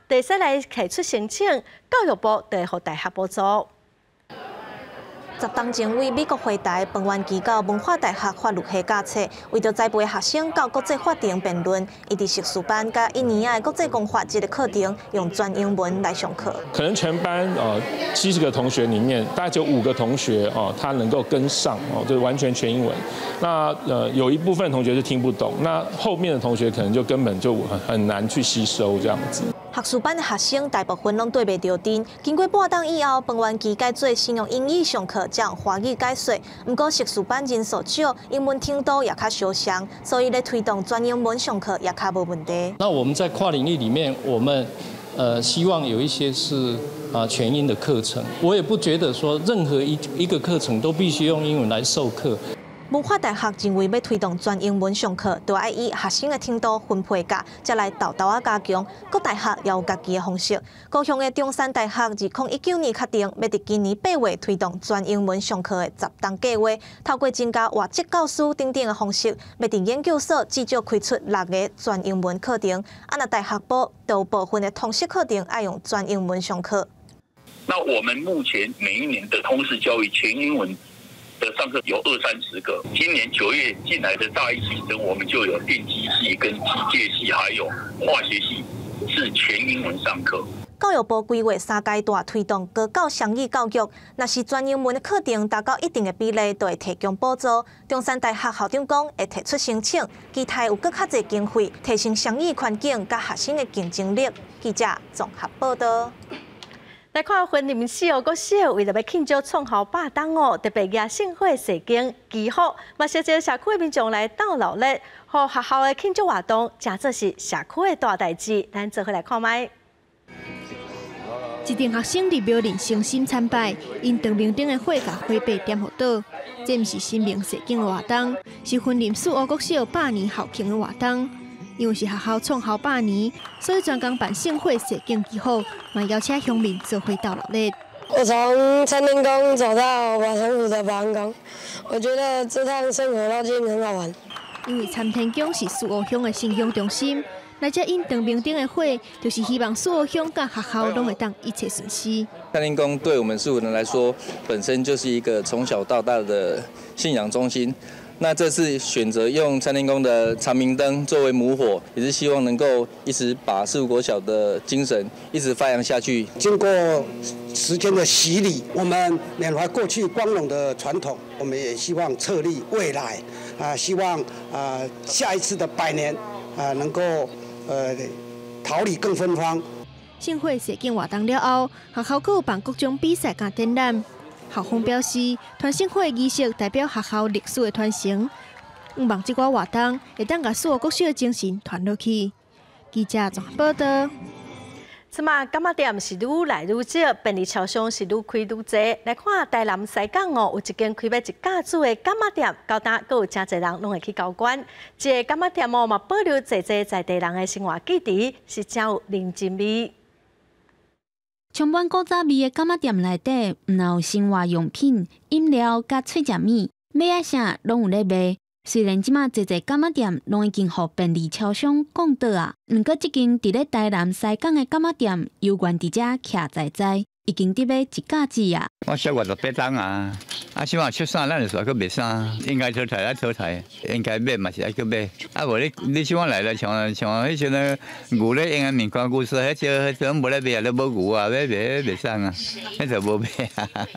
會使來提出申請，教育部就會予大學補助。10冬前，為美國回台彭元基到文化大學法律系教冊，為著栽培學生到國際法庭辯論，伊佇碩士班佮一年仔的國際公法這个課程，用全英文來上課。可能全班70個同學裡面，大概只有5個同學哦，他能夠跟上哦，就完全全英文。那有一部分同學是聽不懂，那後面的同學可能就根本就很難去吸收這樣子。學士班的學生大部分攏對袂著陣，經過半冬以後，彭元基改做先用英語上課，再用華語解說。毋過碩士班人數少，英文程度也較相像，所以咧推動全英文上課也較無問題。那我們在跨領域裡面，我們希望有一些是全英的課程。我也不覺得說任何一個課程都必須用英文來授課。文化大學認為，欲推動全英文上課，就愛以學生的程度分配教，才來沓沓仔加強。各大學也有家己的方式。高雄的中山大學2019年確定，欲佇今年8月推動全英文上課的十冬計劃，透過增加外籍教師等等的方式，欲佇研究所至少開出六个全英文課程。啊，若大學部就有部分的通識課程愛用全英文上課。那我們目前每一年的通識教育全英文的上課有二三十個，今年9月進來的大一新生，我們就有電機系、跟機械系，還有化學系是全英文上課。教育部規劃三階段推動高教雙語教育，若是全英文的課程達到一定的比例，就會提供補助。中山大學校長講會提出申請，期待有閣較濟經費，提升雙語環境佮學生的競爭力。記者綜合報道。來看雲林四湖國小，為著欲慶祝創校百冬哦，特別舉聖火踅經祈福，嘛召集社區的民眾來鬥鬧熱，予學校的慶祝活動，誠做是社區的大代誌。咱做伙來看覓。一陣學生佇廟裡誠心參拜，𪜶長明燈的火共火把點予倒。這毋是神明踅經的活動，是雲林四湖國小百年校慶的活動。因為是學校創校百年，所以專工辦聖火踅經祈福，嘛邀請鄉民做伙鬥鬧熱。我從參天宮走到保成府的保安宮，我覺得這趟聖火繞境很好玩。因為參天宮是四湖鄉的信仰中心，來這引長明燈的火，就是希望四湖鄉佮學校攏會當一切順遂。參天宮對我們四湖人來說，本身就是一個從小到大的信仰中心。那這次選擇用參天宮的長明燈作為母火，也是希望能夠一直把四湖國小的精神一直發揚下去。經過時間的洗禮，我們緬懷過去光榮的傳統，我們也希望策勵未來，啊，希望啊下一次的百年啊能夠桃李更芬芳。聖火踅經活動了後，學校閣有辦各種比賽佮展覽。校方表示，傳聖火儀式代表學校歷史的傳承，向望這寡活動會當共四湖國小的精神傳落去。記者綜合報道。這馬柑仔店是愈來愈少，便利超商是愈開愈濟。來看台南西港哦，有一間開欲一甲子的柑仔店，到今閣有誠濟人攏會去交關。這个柑仔店哦，嘛保留濟濟在地人的生活記憶，是誠有人情味。充滿古早味的柑仔店內底，毋但有生活用品、飲料佮喙食物，欲愛啥攏有咧賣。雖然這馬濟濟柑仔店攏已經予便利超商摃倒啊，毋過這間佇咧台南西港的柑仔店，猶原佇遮徛在在，已經得欲一甲子啊。我小58冬啊，啊，這馬出啥，咱就煞去賣啥，應該淘汰愛淘汰，應該買嘛是愛去買。啊，無你這馬來了，像彼時陣牛咧用的物件，牛臊彼少，彼陣無咧賣啊，都無牛啊，欲賣袂送啊，彼就無賣啊。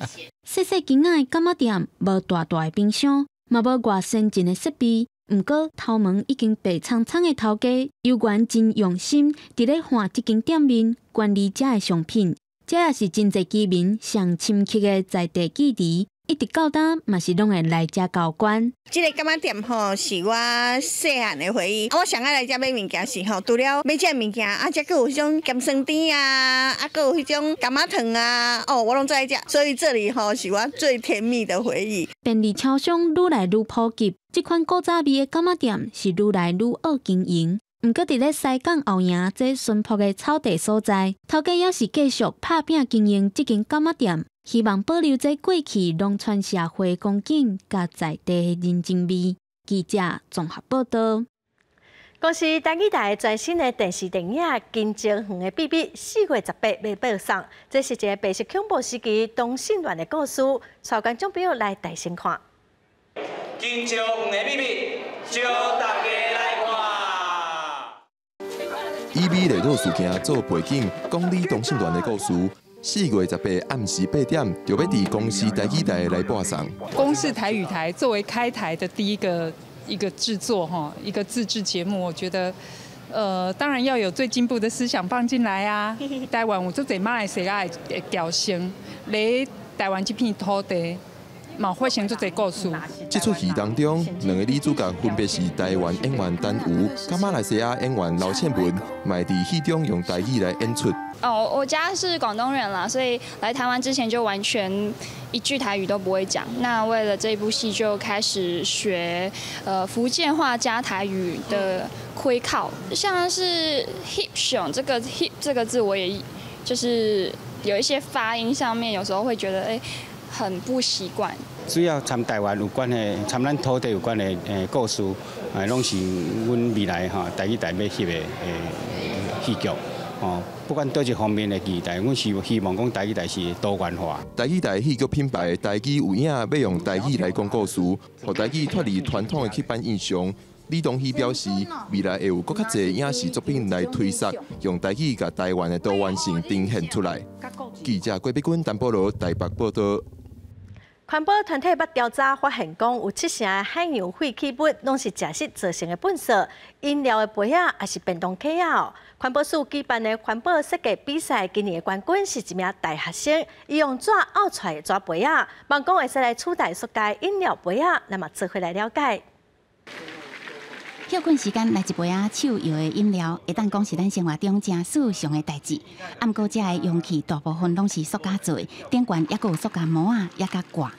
細細間仔的柑仔店，無大大的冰箱，嘛無偌先進的設備，毋過頭毛已經白蒼蒼的頭家，猶原真用心，佇咧看這間店面管理遮的商品。這也是真濟居民上深刻的在地記憶，一直到今嘛是攏會來遮交關。這个柑仔店吼是我細漢的回憶。我上愛來遮買物件是吼，除了買這个物件，啊，遮閣有彼種鹹酸甜啊，啊，閣有彼種柑仔糖啊，哦，我攏最愛食，所以這裡吼是我最甜蜜的回憶。便利超商愈來愈普及，這款古早味的柑仔店是愈來愈惡經營。毋過佇咧西港後營這淳樸的草地所在，頭家猶是繼續拍拚經營這間柑仔店，希望保留這過去農村社會光景佮在地的人情味。記者綜合報道。公視台語台全新的電視電影《金石園的秘密》4月18欲播送，這是一个白色恐怖時期同性戀的故事，帶觀眾朋友來大聲看。金石園的秘密，招大家來看。以美麗島事件做背景，講女同性戀的故事。4月18暗時8點，就欲佇公視台語台來播送。公視台語台作為開台的第一個一個製作哈，一個自製節目，我覺得，當然要有最進步的思想放進來啊。台灣有足濟馬來西亞的僑生，來台灣這片土地，嘛發生足濟故事。這齣戲當中，兩个女主角分別是台灣演員陳瑜，佮馬來西亞演員劉倩文，嘛佇戲中用台語來演出。哦，我家是廣東人啦，所以來台灣之前就完全一句台語都不會講。那為了這部戲，就開始學福建話加台語的開口，像是翕相這個翕這個字，我也就是有一些發音上面，有時候會覺得很不習慣。主要參台灣有關的、參咱土地有關的故事，攏是阮未來吼台語台欲翕的戲劇。哦，不管佗一方面的期待，阮是希望講台語台是多元化。台語台戲劇品牌台語有影欲用台語來講故事，予台語脫離傳統的刻板印象。李東熙表示，未來會有閣較濟影視作品來推捒，用台語共台灣的多元性呈現出來。記者郭碧君、陳保羅台北報道。環保團體捌調查發現，講有七成的海洋廢棄物攏是食食造成的垃圾，飲料的杯仔，抑是便當殼仔哦。環保署舉辦的環保設計比賽，今年的冠軍是一名大學生，伊用紙拗出來的紙杯仔，望講會使來取代塑膠飲料杯仔，咱嘛做伙來了解。歇睏時間來一杯仔手搖的飲料，會當講是咱生活中誠日常的代誌。啊，毋過這个容器大部分攏是塑膠做的，頂懸猶閣有塑膠膜仔，抑佮蓋，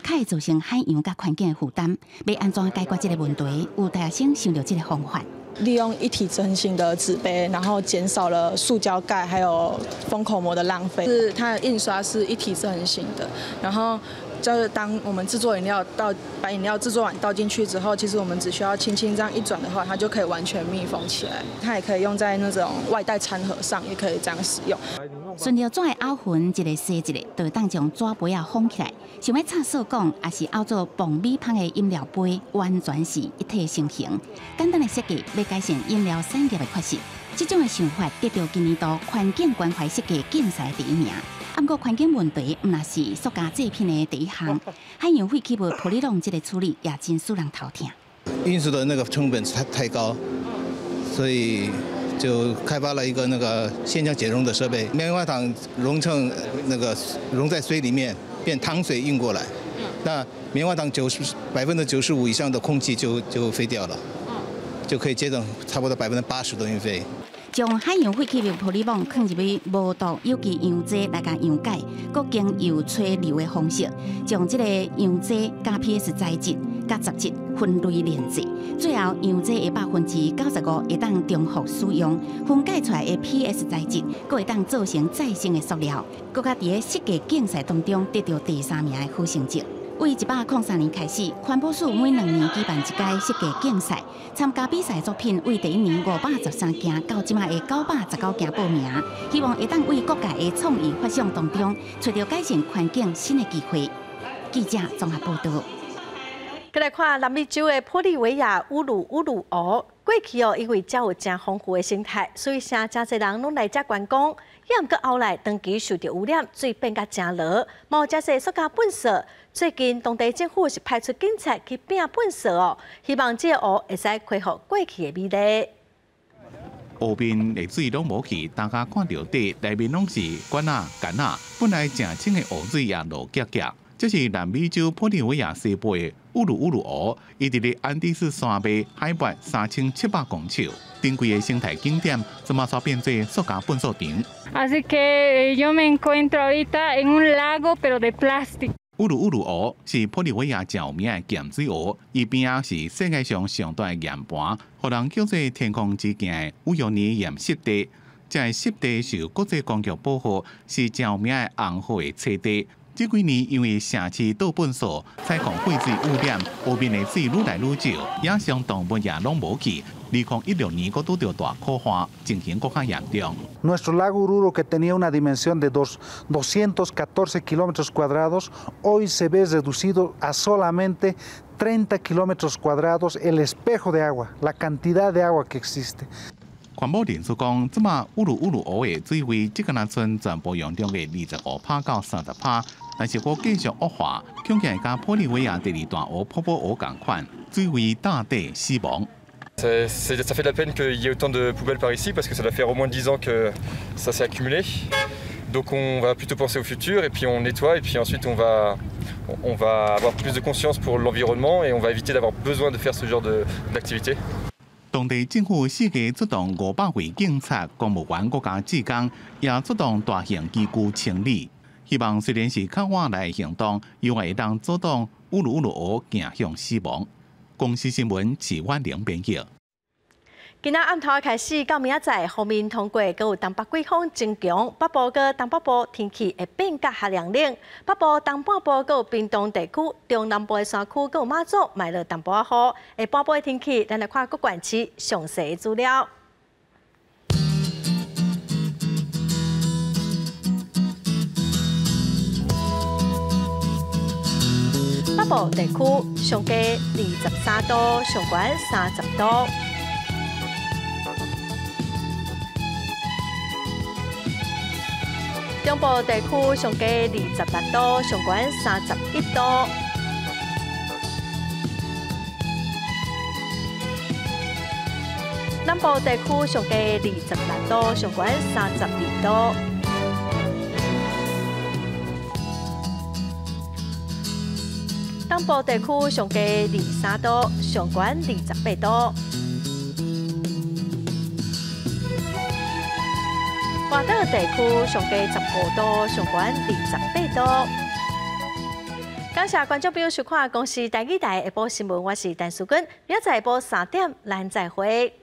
較會造成海洋佮環境的負擔。欲按怎解決這个問題？有大學生想著這个方法。利用一體成型的紙杯，然後減少了塑膠蓋還有封口膜的浪費。是它的印刷是一體成型的，然後就是當我們製作飲料倒把飲料製作完倒進去之後，其實我們只需要輕輕這樣一轉的話，它就可以完全密封起來。它也可以用在那種外帶餐盒上，也可以這樣使用。順著紙的凹痕一个踅一个，就會當將紙杯仔封起來。想欲插數管，抑是拗做爆米香的飲料杯，完全是一體成型。簡單的設計，欲改善飲料產業的缺失。這種的想法得著今年度環境關懷設計競賽第一名。啊，毋過環境問題毋若是塑膠製品的第一項，海洋廢棄物玻璃網這个處理也真使人頭疼。運輸的那個成本太高，所以就開發了一個那個現場解溶的設備，棉花糖溶成那個溶在水裡面變糖水運過來，那棉花糖95%以上的空氣就飛掉了，就可以節省差不多80%的運費。將海洋廢棄物玻璃網囥入去無毒有機溶劑來共溶解，閣經由吹流的方式，將這个溶劑佮 PS 材質、佮雜質分類煉製，最後溶劑的95%會當重複使用，分解出來的 PS 材質，閣會當做成再生的塑料，閣較佇咧設計競賽當中得著第三名的好成績。對103年開始，環保署每2年舉辦一屆設計競賽，參加比賽作品對第一年513件到這馬的919件報名，希望會當為各界的創意發想當中，揣著改善環境新的機會。記者綜合報道。閣來看南美洲的玻利維亞烏魯烏魯湖，過去哦，因為遮有誠豐富的生態，所以誠濟人攏來遮觀光。也毋過後來長期受著污染，水變甲誠濁，嘛有誠濟塑膠垃圾。最近當地政府是派出警察去摒垃圾哦，希望這个湖會使恢復過去的美麗。湖邊的水攏無去，大家看著底內面攏是管仔、桿仔，本來誠清的湖水也濁結結。這是南美洲玻利維亞西部的烏魯烏魯湖，伊佇咧安第斯山脈海拔3700公尺，珍貴的生態景點，這馬煞變做塑膠糞埽場。 Así que yo me encuentro ahorita en un lago, pero de plástico. 烏魯烏魯湖是玻利維亞著名的鹹水湖，伊邊仔是世界上上大的鹽盤，予人叫做天空之鏡的烏尤尼鹽濕地。這个濕地受國際公約保護，是著名的紅河的棲地。這幾年因為城市倒糞埽、採礦廢水污染，湖面的水愈來愈少，野生動物也攏無去。2016年，閣拄著大苦旱，情形閣較嚴重。 Nuestro lago Oruro, que tenía una dimensión de 214 kilómetros cuadrados, hoy se ve reducido a solamente 30 kilómetros cuadrados el espejo de agua, la cantidad de agua que existe. 環保人士講，這馬烏魯烏魯湖的水位，只敢若賰全部容量的25趴到30趴，但是閣繼續惡化，恐驚會佮玻利維亞第二大湖波波湖仝款，水位大底死亡。 Ça fait de la peine qu'il y ait autant de poubelles par ici parce que ça doit faire au moins 10 ans que ça s'est accumulé. Donc on va plutôt penser au futur et puis on nettoie et puis ensuite on va avoir plus de conscience pour l'environnement et on va éviter d'avoir besoin de faire ce genre d'activité. 當地政府四月出動500位警察、公務員、閣加志工，也出動大型機具清理。希望雖然是較晚來行動，猶會當阻擋烏魯烏魯湖走向死亡。公視新聞徐婉玲編譯。今仔暗頭開始到明仔載，鋒面通過，閣有東北季風增強，北部佮東北部天氣會變較較涼冷。北部、東半部閣有屏東地區、中南部的山區閣有馬祖，嘛會落淡薄仔雨。下半晡的天氣，咱來看各縣市詳細的資料。北部地區上低23度，上懸30度。中部地區上低26度，上懸31度。南部地區上低26度，上懸32度。東部地區上低23度，上懸28度。外島地區上低15度，上懸28度。感謝觀眾朋友收看《公視台語台》下晡新聞，我是陳淑君，明仔載下晡3點，咱再會。